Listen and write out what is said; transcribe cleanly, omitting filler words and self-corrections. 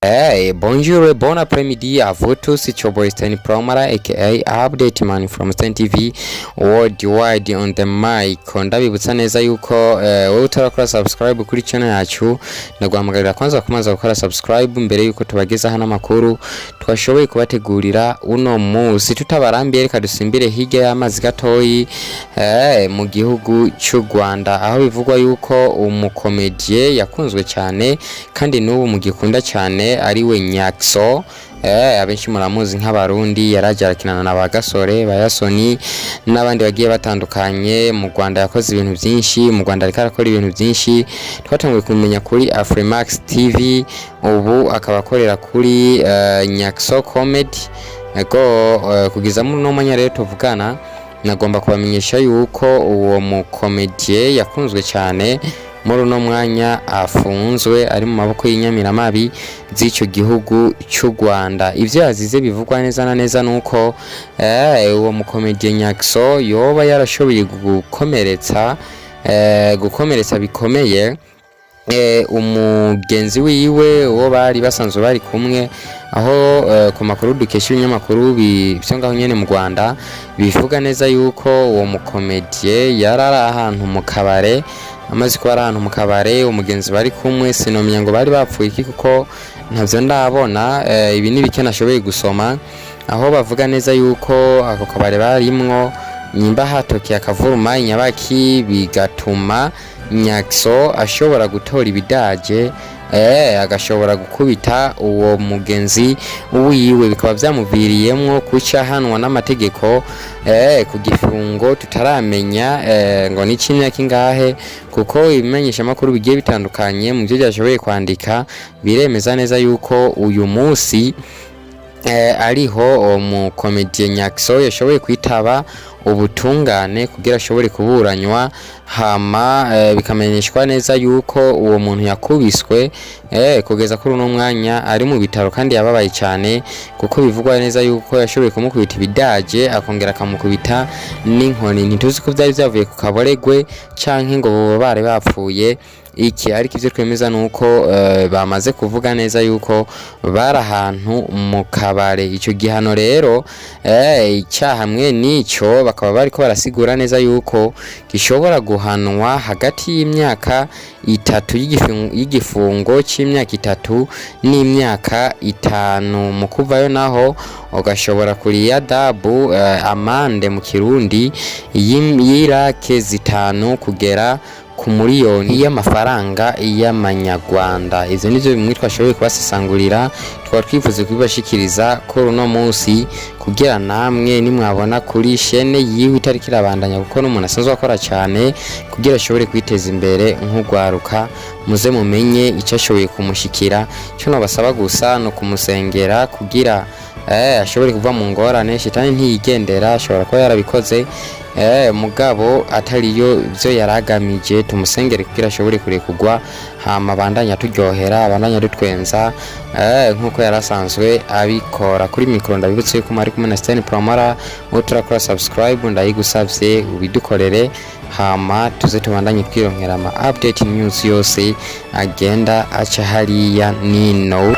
Hey, bonjour et bon après-midi à vous tous. It's your boy Stan Promara aka Update Man from Stan TV Worldwide on the mic. Ndabibutsa neza yuko wowe utarakora subscribe kuri channel yacu, ndaguhamagarira kwanza kumanza gukora subscribe mbere yuko tubageza hano amakuru twashoboye kubategurira uno munsi. Tutabarambiye, reka dusimbire hirya y'amazi gatoyi mu gihugu cy'u Rwanda, aho bivugwa yuko umukomedie yakunzwe cyane kandi n'ubu mugikunda cyane ariwe Nyaxo. Abenshi muramuzi nk'Abarundi, yaraje arakinana na ba Gasore, ba Yasoni n'abandi bagiye batandukanye. Mu Rwanda yakoze ibintu byinshi, mu Rwanda ariko arakora ibintu byinshi. Twatanguye kumenya kuri Afrimax TV, ubu akaba akorera kuri Nyaxo Comedy. Ego, kugeza muri uno mwanya rero tuvugana, nagomba kubamenyesha yuko uwo mukomedie yakunzwe cyane muri uno mwanya afunzwe, ari mu maboko y'inyamiramabi z'icyo gihugu cy'u Rwanda. Ivyo yazize bivugwa neza na neza nuko uwo mukomedie Nyaxo yoba yarashoboye gukomeretsa bikomeye umugenzi wiwe uwo bari basanzwe bari kumwe, aho ku makuru dukesha ibinyamakuru byo ngaho nyene mu Rwanda bivuga neza yuko uwo mukomedie yari ari ahantu mu kabare. Amaze kuba ari ahantu mu kabare, umugenzi bari kumwe, sinomenya ngo bari bapfuye iki kuko ntavyo ndabona. Ibi ni bike nashoboye gusoma, aho bavuga neza yuko ako kabare barimwo nyimba hatokeye akavuruma inyabaki, bigatuma Nyaxo ashobora gutora ibidaje, agashobora gukubita uwo mugenzi wiwe, bikaba byamuviriyemwo kuca ahanwa n'amategeko ku gifungo tutaramenya ngo ni c'imyaka ingahe, kuko ibimenyeshamakuru bigiye bitandukanye mu byo byashoboye kwandika biremeza neza yuko uyu munsi ariho umukomediye Nyaxo yashoboye kwitaba ubutungane kugira ashobore kuburanywa. Hama bikamenyeshwa neza yuko uwo muntu yakubiswe, kugeza kuri uno mwanya ari mu bitaro kandi yababaye cyane, kuko bivugwa neza yuko yashoboye kumukubita ibidaje akongera akamukubita n'inkoni. Ntituzi ko byari byavuye ku kaboregwe canke ngo boba bari bapfuye iki, ariko ivyo twemeza nuko bamaze kuvuga neza yuko bari ahantu mu kabare. Ico gihano rero, icyaha mwe nico, bakaba bariko barasigura neza yuko gishobora guhanwa hagati y'imyaka 3 y'igifungo c'imyaka 3 n'imyaka 5. Mu kuvayo naho ugashobora kuriya dabu, amande mu Kirundi, y'irake 5 kugera ku miliyoni y'amafaranga y'amanyarwanda. Ivyo nivyo bimwe twashoboye kubasesangurira, twaba twifuza kubibashikiriza kuri uno munsi kugira namwe nimwabona kuri shene yiwe itariko irabandanya, kuko n'umuntu asanzwe akora cyane kugira ashobore kwiteza imbere nk'urwaruka, muze mumenye icyo ashoboye kumushikira. Cyo nobasaba gusa no kumusengera kugira ashobore kuva mu ngorane. Shitani ntiyigendera, ashobora kuba yarabikoze mugabo atariyo byo yaragamije. Tumusengere kugira ashobore kurekugwa, hama abandanya aturyohera, abandanya adutwenza nkuko yarasanzwe abikora. Kuri mikoro ndabibutse yuko mwari kumwe na Stan Promara. Uturakora subscribe ndayigusavye ubidukorere, hama tuze tubandanye twironkera ama update news yose agenda aca hariya nino.